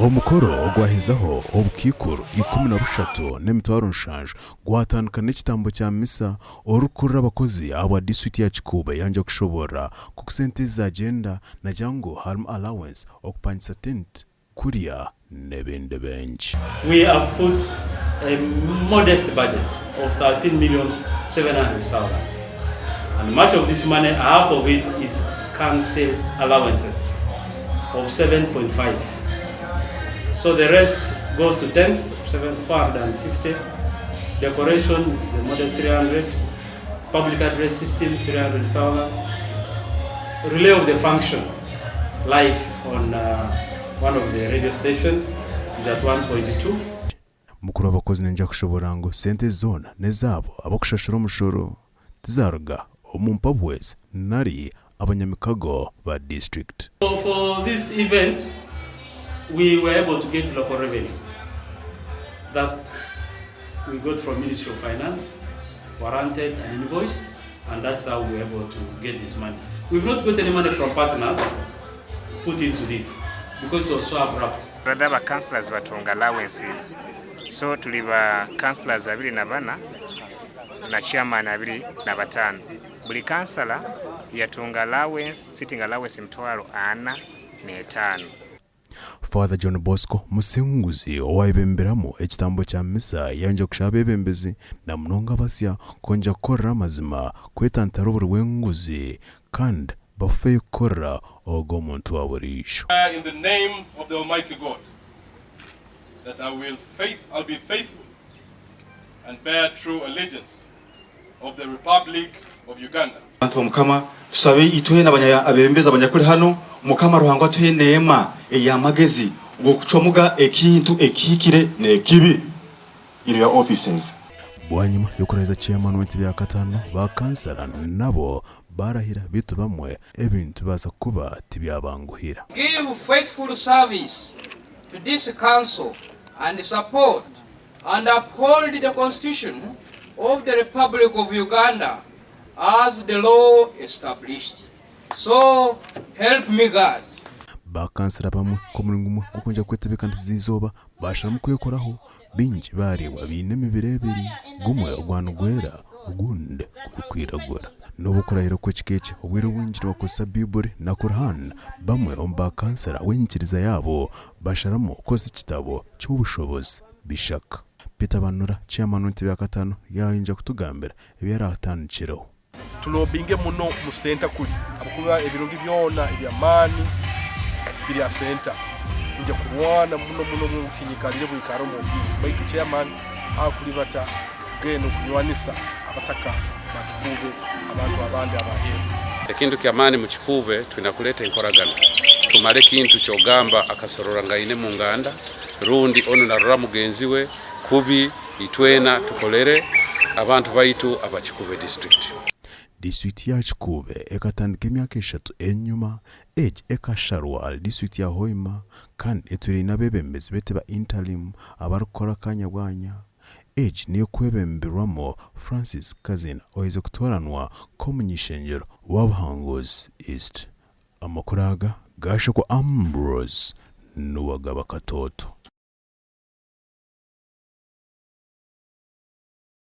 Omukoro ogwahezaho obukaikuru 13 n'emitwaro 7 gwatandika n'ekitambo kya misa. Orikukurira abakozi ahabwa disiturikiti ya Kikuube yangya kushoboorora nk'oku sente ezi zagyenda nagira ngu harimu allowance, okupangisa tent, kurya n'ebindi bingi. We have put a modest budget of 13,700,000 and much of this money, half of it is council allowances of 7.5. So the rest goes to tents, 450, decoration is a modest 300, public address system 300,000, relay of the function live on one of the radio stations is at 1.2. Mukuru w'abakozi naija kushoboorora ngu sente ezi zoona n'ezaabo abarikushashura omushoro, tizaruga omu mpabuhwezi nari abanyamikago ba disiturikiti. For this event we were able to get local revenue that we got from Ministry of Finance, warranted and invoiced and that's how we were able to get this money. We've not got any money from partners put into this because it was so abrupt. Brother ba councillors batunga allowances so turi ba councillors 24 na chairman 25 buri councillor yatunga allowance sitting allowance 405,000. Father John Bosco Musinguzi owayebemberamu ekitambo kya misa yayongyera kushaba abebembezi na munonga abasya kwongyera kukorera amazima, kwetantara oburi bw'enguzi kandi bafeyo kukorera ogwo omuntu wa buriijo. In the name of the Almighty God, that I will faith, I'll be faithful and bear true allegiance of the Republic of Uganda. Bantu ba Mukama, tusabe itwena abebembezi abanyakuli hanu, Mukama Ruhanga atuhe eneema ey'amagezi g'okucwamuga ekintu ekihikire n'ekibi in your offices. Bwanyima y'okurahiza chairman w'entebe ya kataano, ba kansara nabo barahira beitu bamwe ebintu bibaasa kuba tibyabanguhira. Give faithful service to this council and support and uphold the Constitution of the Republic of Uganda as the law established. So help me God. Ba kansara bamwe nk'omuringo gumwe gw'okwongyera kwetebeekanisiza eizooba baasharamu kwekoraho, baingi baareebwa baine emibiri ebiri, gumwe ogwa nigwera ogundi gurikwiragura. N'obu okurahira kw'ekika eki obwire obwingi nibakozesa Baiburi na Quran, bamwe omu ba kansara ahabw'enyikiriza yaabo basharamu kukozesa ekitabo ky'obushobozi Bishaka. Peter Banura, Chairman w'entebe ya kataano yaayongyera kutugambira ebi araatandikireho. Tulobinge muno mu senta kuri ahabw'okuba ebirungi byona eby'amaani biri aha senta. Ningya kurwana muno muno muno tinyikarire bwikara omu ofiisi baitu chairman akuribata mbwenu kunywanisa abataka ba Kikuube abantu abandi abaheeru. Ekintu ky'amaani mu Kikuube twina kuleeta enkoragana tumare ekintu ky'ogamba akasorora-ngaine mu nganda rundi onu narora mugenzi we kubi itwena tukolere abantu baitu aba Kikuube district. Disiturikiti ya Kikuube ekatandika emyaka eshatu enyima. Egi ekasharwa ahari disiturikiti ya Hoima kandi etwire eine abeebembezi bete ba interim abarikukora akanya bwanya. Egi niyo ekwebemberwamu Francis Kazina oherize kutooranwa nk'omuny'ishengyero wa Buhanguzi East. Amakuru aga gaashekwa Ambrose Nuwagaba Katooto.